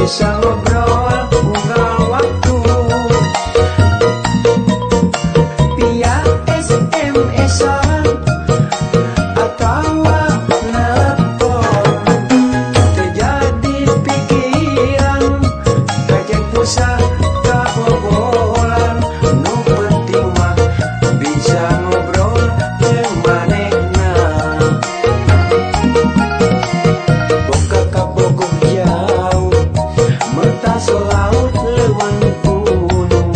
Bisa ngobrol unggal waktu via SMS-an atau telepon. Terjadi pikiran kajeng pusat kabobolan. Nu penting mah bisa ngobrol jeung manehna. Boga kabogoh jauh mentas laut leuweung gunung,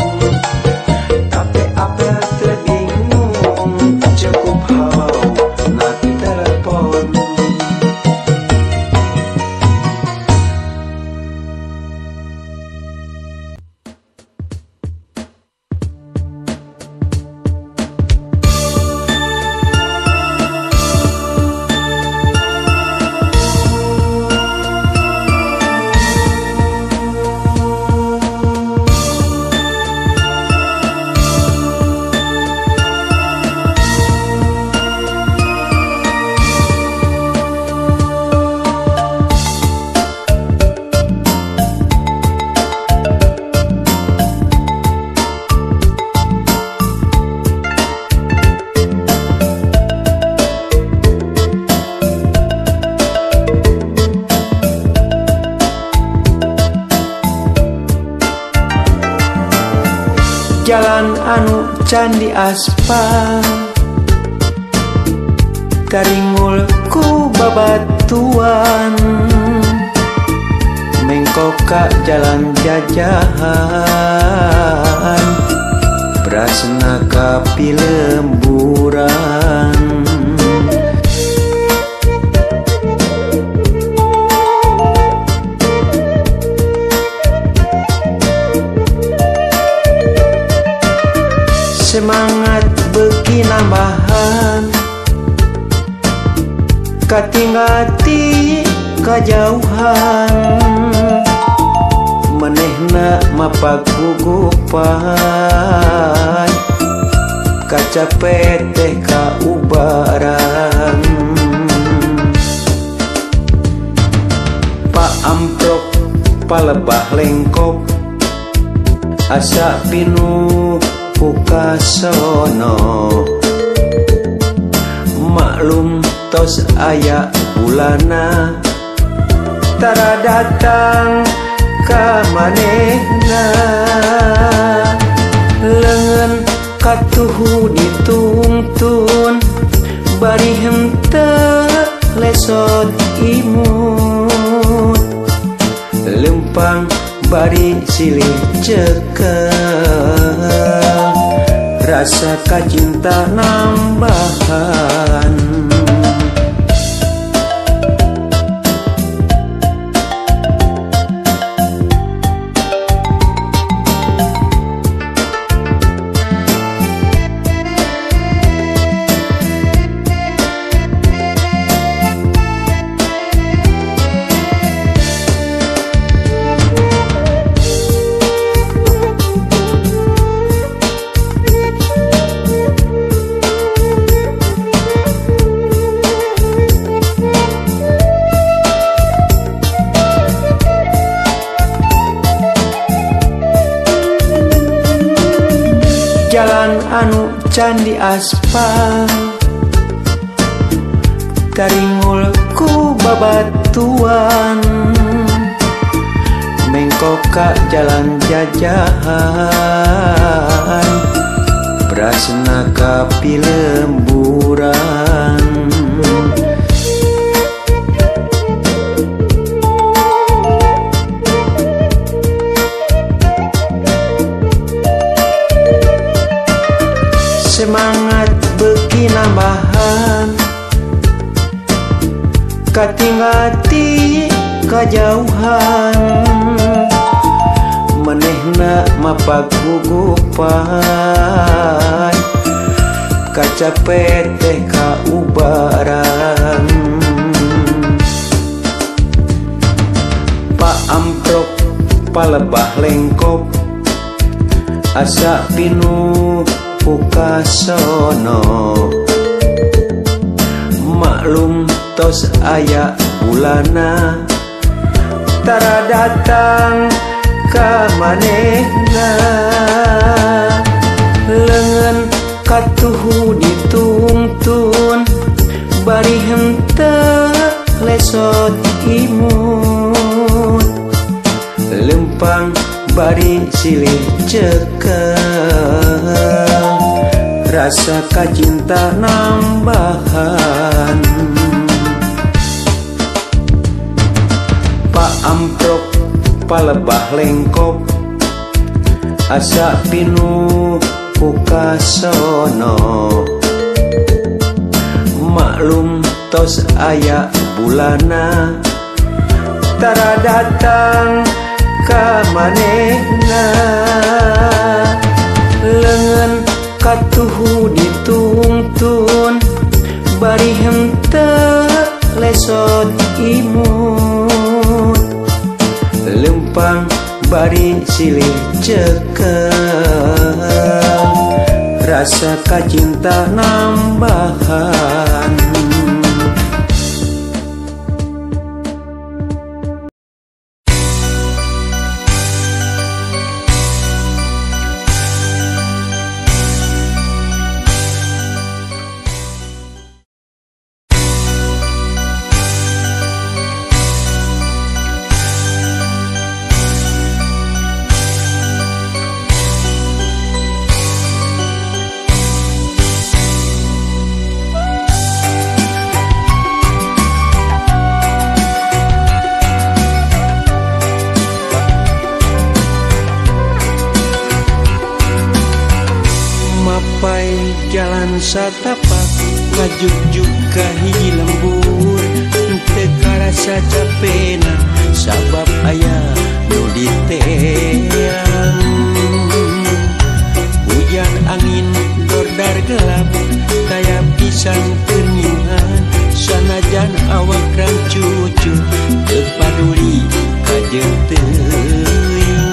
tapi apel teu bingung cukup halau na telepon. Jalan anu candi aspal taringul ku babatuan, mengkok ka jalan jajahan brasna ka pilemburan. Semangat beuki nambahan katinggal ti kajauhan, manehna mapak gugupan kacape teh kaubaran. Pak amprok palebah lengkop asa pinuh ku kasono, maklum tos aya bulana tara datang ka manehna. Leungeun katuhu ditungtun bari henteu lesot imut, lempang bari silih cekel rasa kacinta nambahan. Jalan anu candi aspal taringul ku babatuan, mengkok ka jalan jajahan brasna ka pilemburan. Semangat beuki nambahan katinggal ti kajauhan, manehna mapak gugupan kacape teh kaubaran. Pak amprok palebah lengkop asa pinuh ku kasono, maklum tos aya bulana tara datang ka manehna. Leungeun katuhu ditungtun bari henteu lesot imut, lempang bari silih cekel, rasa kacinta nambahan. Pak Amprok palebah lengkop asa pinuh ku kasono, maklum tos aya bulana tara datang ka manehna. Leungeun katuhu ditungtun bari henteu lesot imut, lempang bari silih cekel, rasa kacinta nambahan. Jalan satapak ngajugjug ka hiji lembur, teu karasa capena sabab aya nu diteang. Hujan angin dordar gelap taya pisan keur nyuhan, sanajan awak rangcucu teu paduli kajeun teuing.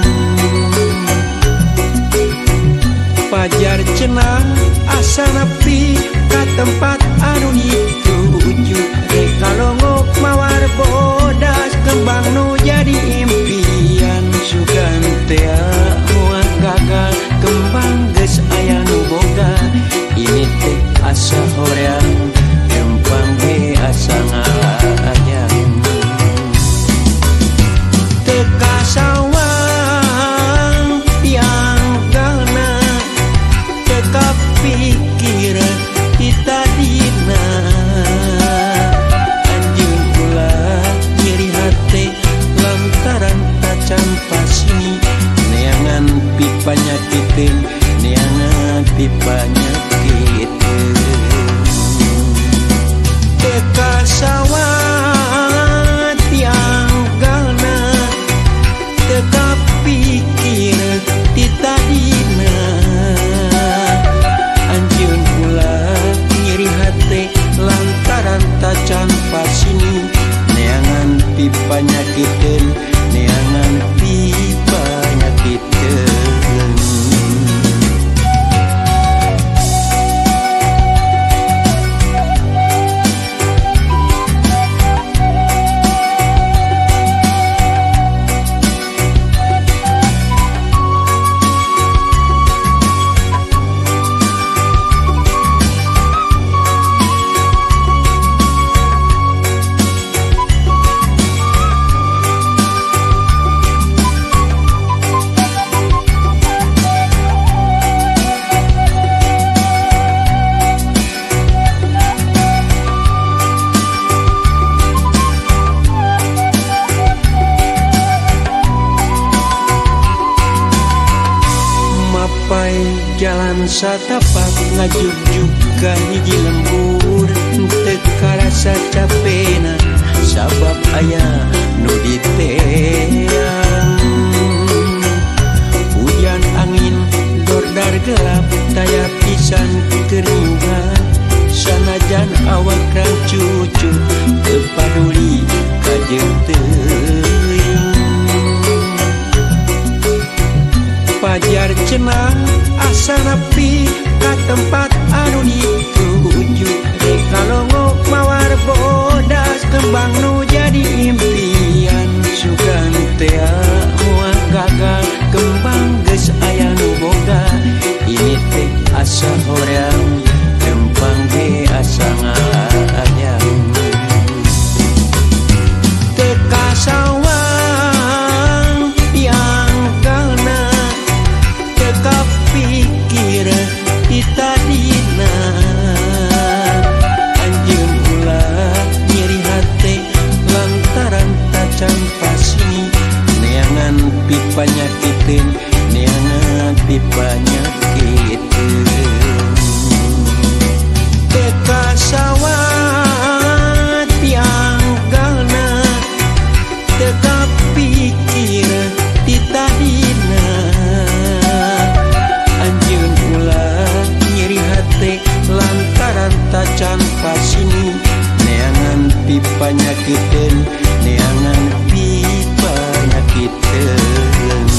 Pajar cenah asa nepi ka tempat anu dituju, rek kalongok mawar bodas kembang nu jadi impian. Sugan tea moal gagal kembang geus aya nu boga, ini teh asa hoream kembang ge asa ngalajang. Teu kasawang tianggalna pikir kita dina, anjeun ulah nyeri hate lantaran tacan pasini, neangan pipanyakiteun, neangan pipanyakiteun. Teu kasawang tianggalna teu kapikir ti tadina, anjeun ulah nyeri hate lantaran tacan pasini, neangan pipanyakiteun, neangan pipanyakiteun. Jalan satapak ngajugjug ka hiji lembur, teu karasa capena sabab aya nu diteang. Hujan angin dordar gelap taya pisan keriuhan, sanajan awak rangcucu teu paduli kajeun teuing. Pajar cenah asa nepi ka tempat anu dituju, rek kalongok mawar bodas kembang nu jadi impian. Sugan panyakiteun neangan pipanyakiteun teu kasawat pianggalna teu kapikir ti tadina anjeun ulah nyeri hate lantaran tacan pasini neangan pipanyakiteun neangan pipanyakiteun.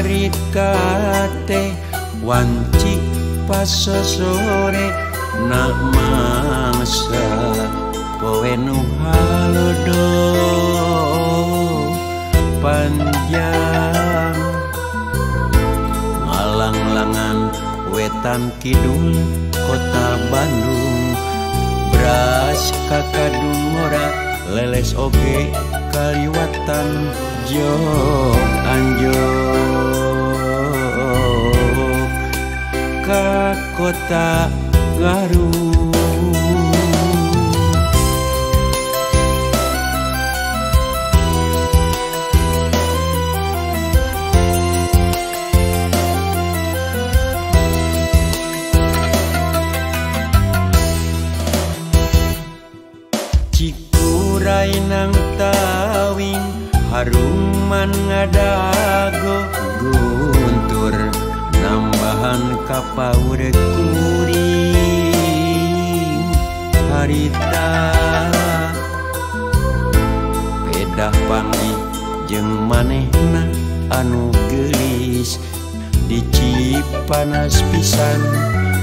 Harita teh wanci pasosore nak mangsa poe nu halodo panjang ngalanglangan wetan kidul kota Bandung beras kakadung ora leles oge kaliwatan jog anjog ka kota Garut. Cikuray nang tawing haruman ngadago guntur nambahan kapaur kuring harita pedah panggih jeung manehna anu geulis di Cipanas pisan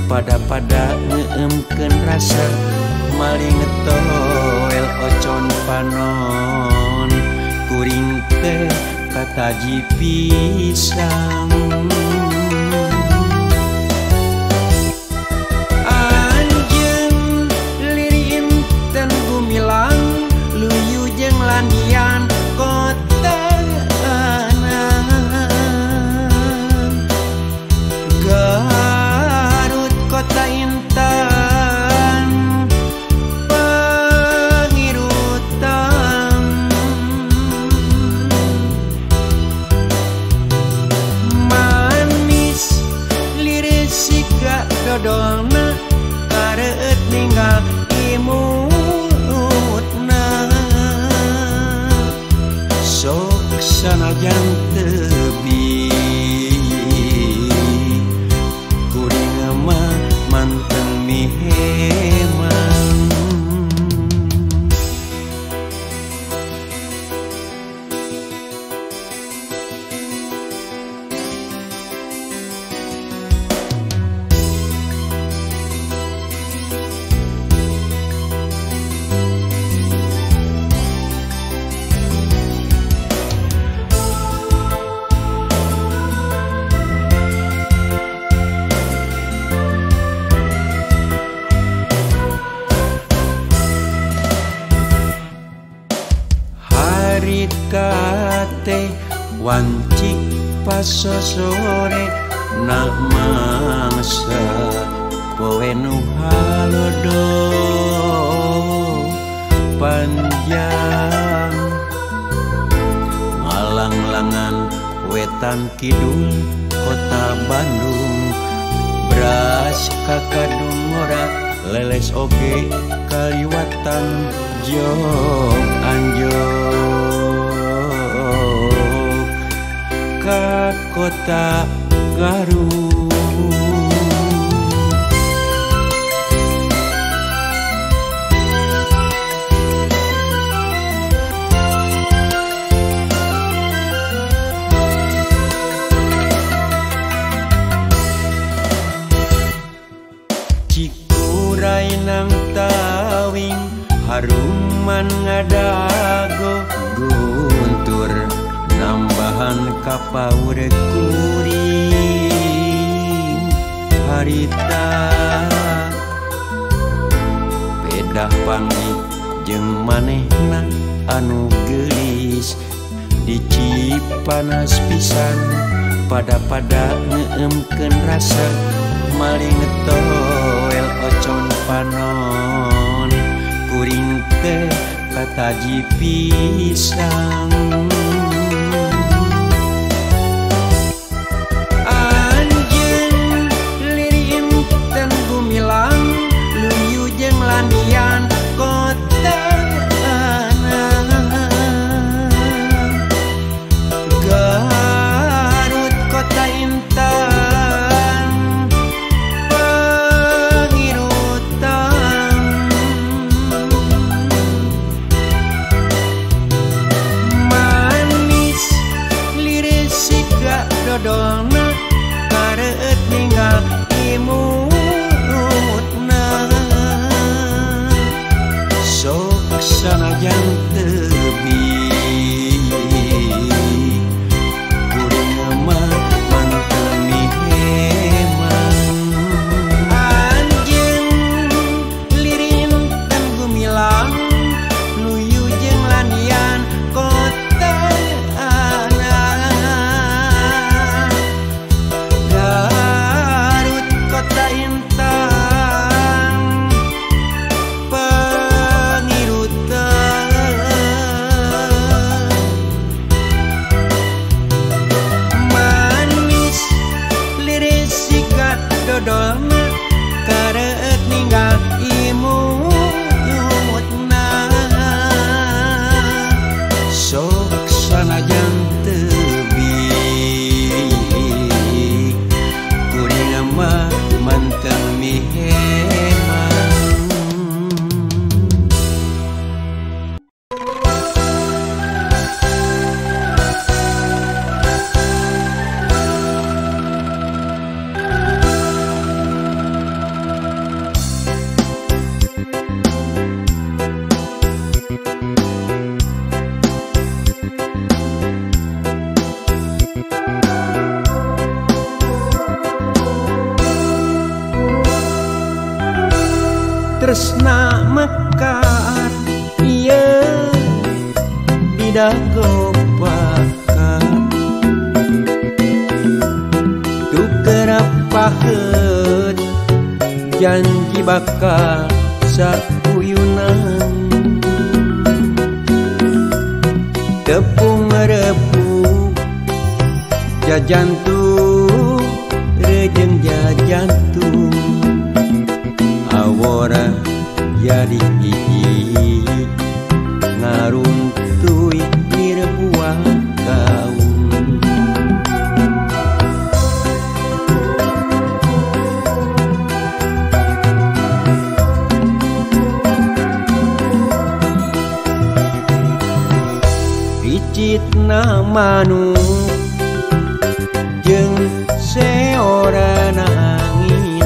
pada-pada ngeemkeun rasa maling toel ocon panon kuring teh kataji pisang. Anjeun liri inten gumilang luyu jeung landian kota Garut kota intan pangirutan manis liris siga dodolna kareut ninggal imutna sok sanajan tebi kuring mah manteng miheman. Harita teh wanci pasosore nak mangsa poe nu halodo panjang ngalanglangan wetan kidul kota Bandung beras kakadung ora leles oge kaliwatan jog anjog ka kota Garut. kapaur kuring harita pedah panggih jeung manehna anu geulis di Cipanas pisan pada-pada ngeemkeun rasa maling toel ocon panon kuring teh kataji pisang. Anjeun liri inten gumilang luyu jeung landian kota Garut kota intan pengirutan manis liris siga dodolna kareut ninggal imutna sok sanajan teubi kareut ninggal imutna sok sanajan teubi kuring mah manteng miheman. Tresna mekar ieu didago bakar tuker paheut janji bakal sakuyunan tepung repu jajantung rejeng jajantung awora jadi hiji ngaruntuy nirbuah kaum. Ricitna manuk jeung seorana angin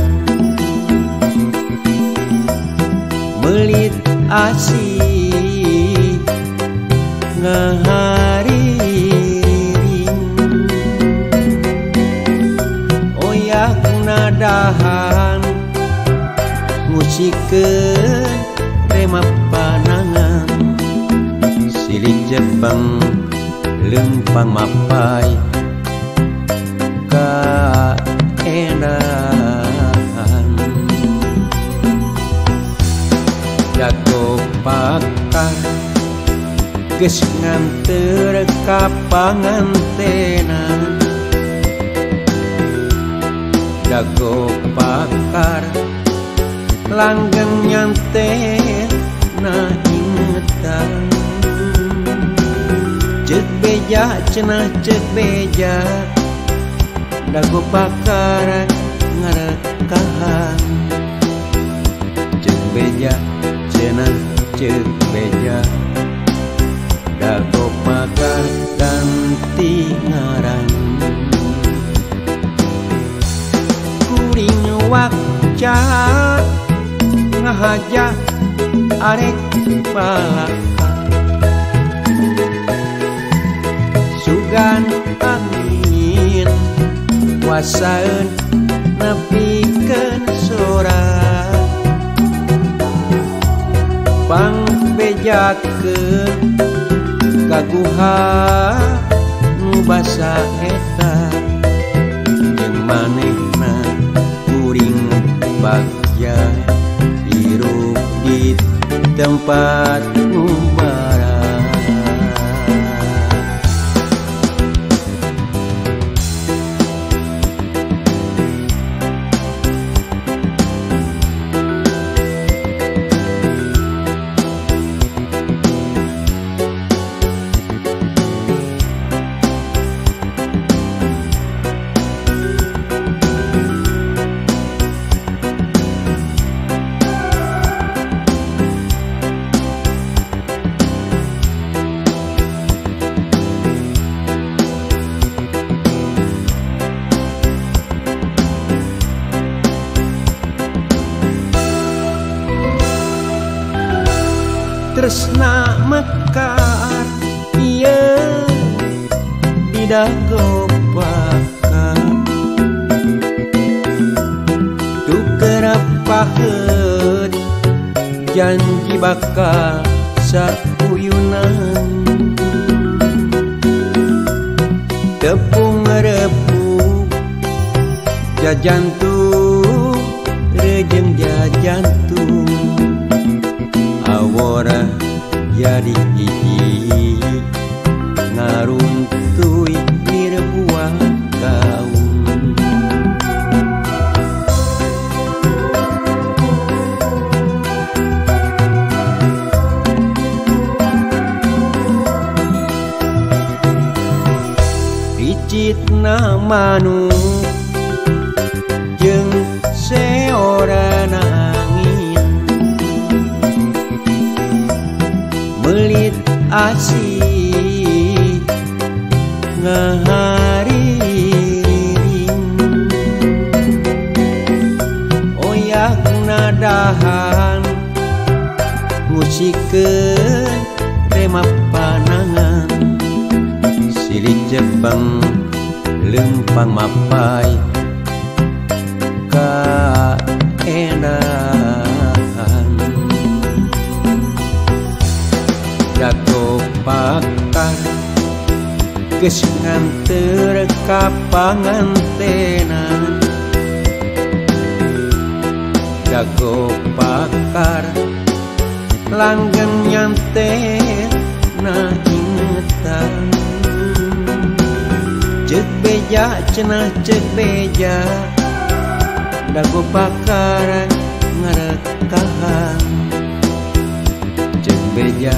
melit asih ngahariring oyak nadahan ngusikeun rema panangan silih jepang lempang mapai kaenahan jago pakar geus nganteur ka pangantenan jago pakar langgeng nyantena ingetan ceuk beja cenah ceuk beja dago pakar ngarekahan ceuk beja cenah ceuk beja dago pakar ganti ngaran kuring wakca ngahaja arek balaka sugan Wasaeun nepikeun sora pangbejakeun ka guha nu basa eta jeung manehna kuring bagja hirup di tempat ngumbara. Tresna mekar ieu didagopakan tuker paheut janji bakal sauyunan tepung repu jajantung rejeng jajantung awora jadi hiji ngaruntui nirbuah kaum. Picitna manuk jeung seorana angin melit asih ngahariring oyak nadahan musikeun remap panangan silih jepang lempang mapai kaenahan. Dago pakar geus nganteur ka pangantenan dago pakar langgeng nyanten na ingetan ceuk beja cenah ceuk beja dago pakar ngarekahan ceuk beja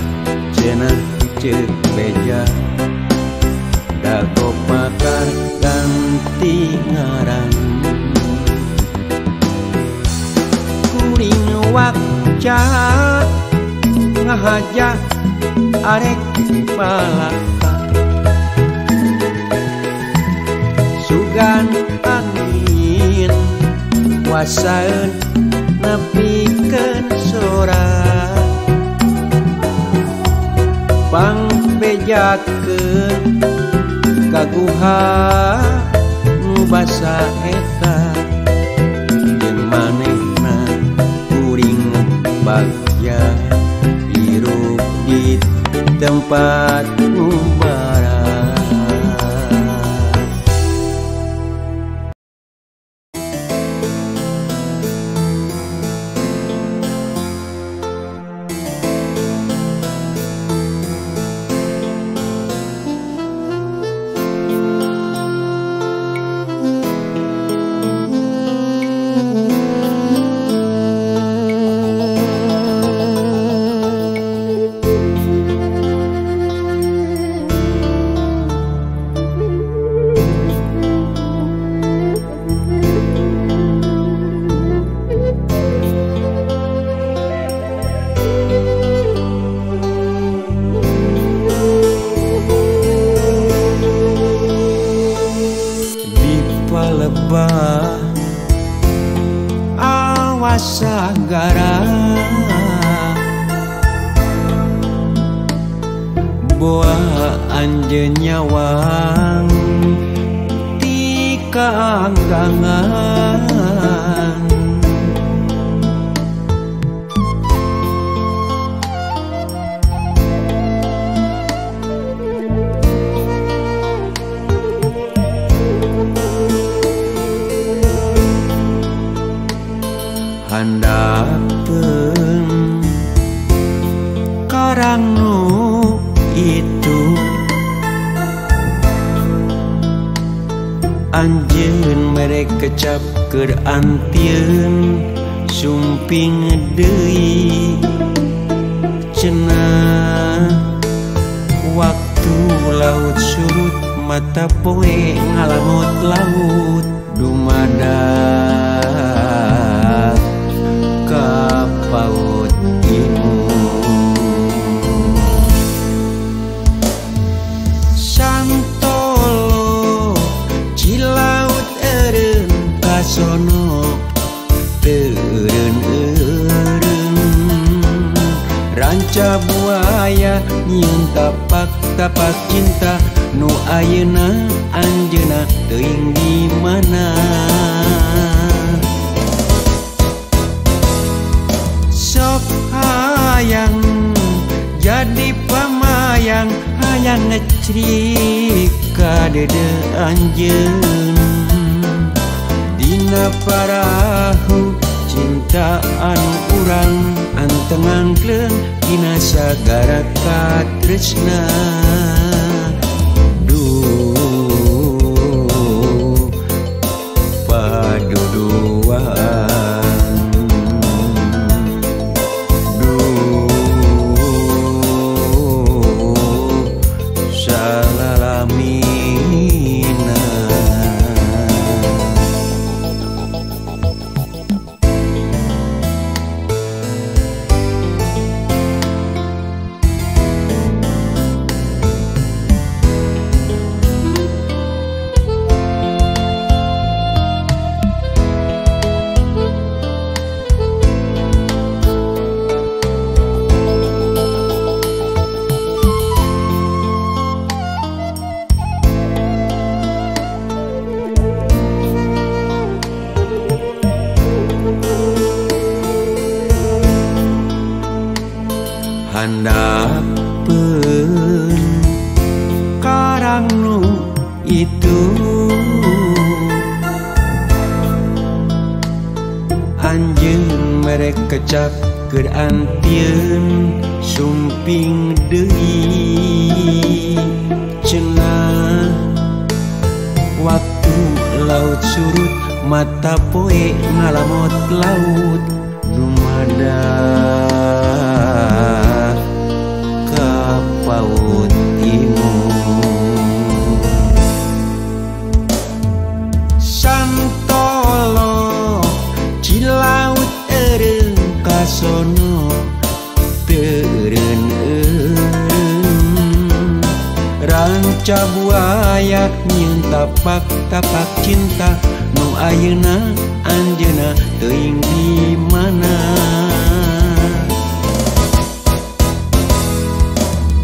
cenah ceuk beja dago pakar ganti ngaran kuring wakca ngahaja arek palaka sugan angin wasaeun nepikeun sora pangbejakeun ka guha nu basa eta jeung manehna kuring bagja hirup di tempat ngumbara. Sagara boa anjeun nyawang ti kaanggangan. Handapeun karang nu itu anjeun mere kecap keur antieun sumping deui cenah waktu laut surut mata poe ngalamut laut dumadak kapaut imu. Santolo Cilaut eureun kasono teu eureun-eureun ranca buaya nyieun tapak-tapak cinta nu ayeuna anjeunna teuing di mana. Sok hayang jadi pamayang hayang ngecrik ka dede anjeun dina parahu cinta anu urang anteng angkleung dina sagara katresna. Duh paduduan salalamina. Handapeun karang nu itu anjeun mere kecap keur antieun sumping deui cenah waktu laut surut mata poe ngalamot laut dumadak kapaut imu. Santolo Cilaut eureun kasono teu eureun-eureun ranca buaya nyieun tapak-tapak cinta nu ayeuna anjeunna teuing di mana.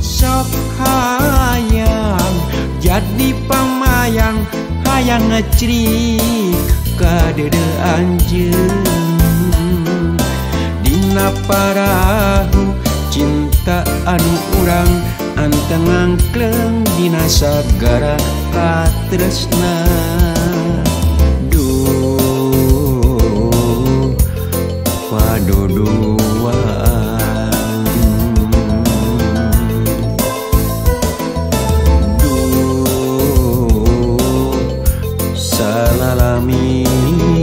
Sok hayang jadi pamayang hayang ngecrik ka dede anjeun dina parahu cinta anu urang anteng angkleung dina sagara katresna. Duh paduduan salalamina.